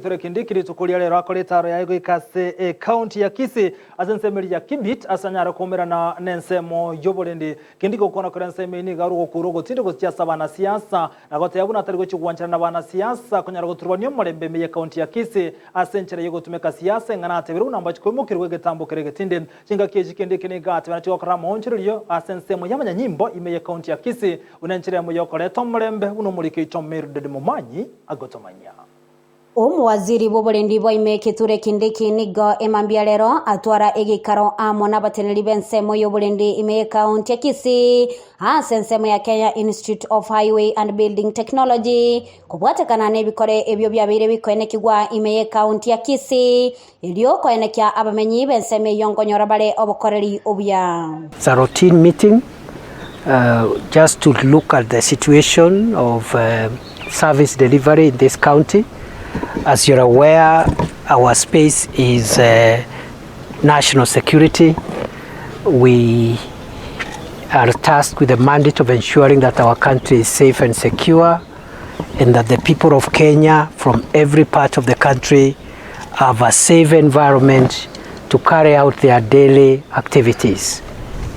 Kithure Kindiki rituko ria rero akore etaro yaye goika ase ecounty ya Kisii ase ensemo eria ya Kibit ase anyare koumerana nensemo y'oborendi. Kindiki gokwana kore ensemo eyio nigo arwe gokura ogotindi gochia ase abanasiasa na goteba buna atari gochia gwancherana nabanasiasa konyara goturubania omorembe ime y'ecounty ya Kisii ase enchera y'ogotumeka siasa eng'ana atebire buna mbachi koimokerigwa egetambo kere egetindi. Chingaki echi Kindiki nigo atebire nachie gokora amaonchorerio ase ensemo y'abanyanyimbo ime y'ecounty ya Kisii Buna enchera eyemo y'okoreta omorembe, buna omoriki oito Mildred Momanyi agotomanyia. Omowaziri bw'oborendi bwa ime Kithure Kindiki nigo emambia rero atwara egeikaro amo nabateneneri b'ensemo y'oborendi ime y'ekaunti ya Kisii ase ensemo ya Kenya Institute of Highway and Building Technology kobwatekana nebikore ebio biabeire bikoenekigwa ime y'ekaunti ya Kisii erio koenekia abamenyi b'ensemo eyio nkonyora bare obokoreri obuya. It's a routine meeting just to look at the situation of service delivery in this county. As you're aware, our space is national security. We are tasked with the mandate of ensuring that our country is safe and secure and that the people of Kenya from every part of the country have a safe environment to carry out their daily activities,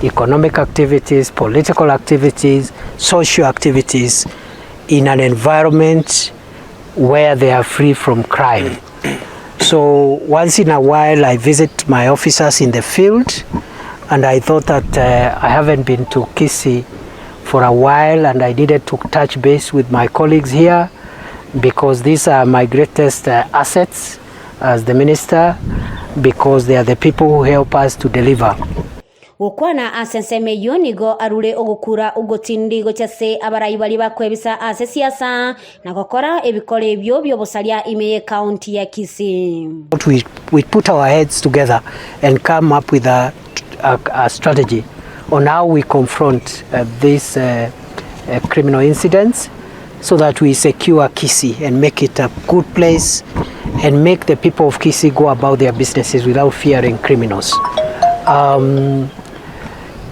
economic activities, political activities, social activities in an environment where they are free from crime. So once in a while I visit my officers in the field and I thought that uh, I haven't been to Kisii for a while and I needed to touch base with my colleagues here because these are my greatest uh, assets as the minister because they are the people who help us to deliver. Gokwana ase ensemo eyio nigo arure ogokura ogotindi gochia ase abarai baria bakwebisa ase siasa na gokora ebikore ebio bi'obosaria ime y'ecounty ya Kisii. We, we put our heads together and come up with a, a, a strategy on how we confront uh, these uh, uh, criminal incidents so that we secure Kisii and make it a good place and make the people of Kisii go about their businesses without fearing criminals. Um,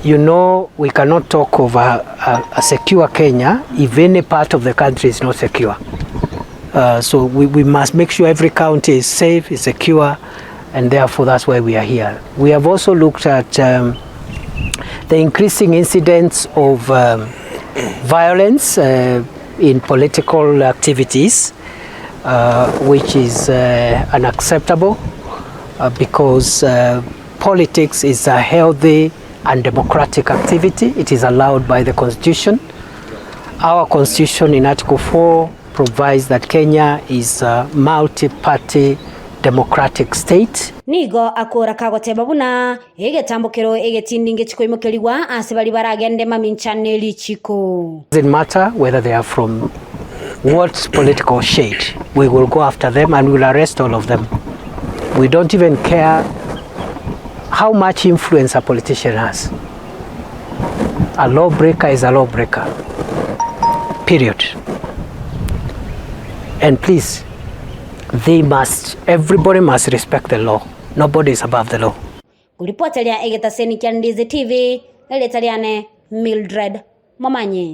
you know, we cannot talk of a, a, a secure Kenya if any part of the country is not secure. Uh, so we, we must make sure every county is safe, is secure, and therefore that's why we are here. We have also looked at um, the increasing incidents of um, violence uh, in political activities, uh, which is uh, unacceptable uh, because uh, politics is a healthy and democratic activity. It is allowed by the Constitution. Our Constitution in Article 4 provides that Kenya is a multi-party democratic state. Nigo akora kagoteba buna egetambokero egetindi ngechi koimokerigwa ase baria baragende mamincha ne richiko. Doesn't matter whether they are from what political shade, we will go after them and we will arrest all of them. We don't even care how much influence a politician has. A lawbreaker is a lawbreaker. Period. And please, they must, everybody must respect the law. Nobody is above the law. Ngoripoteria egetaseni kia Ndizi TV, erieta riane Mildred Momanyi.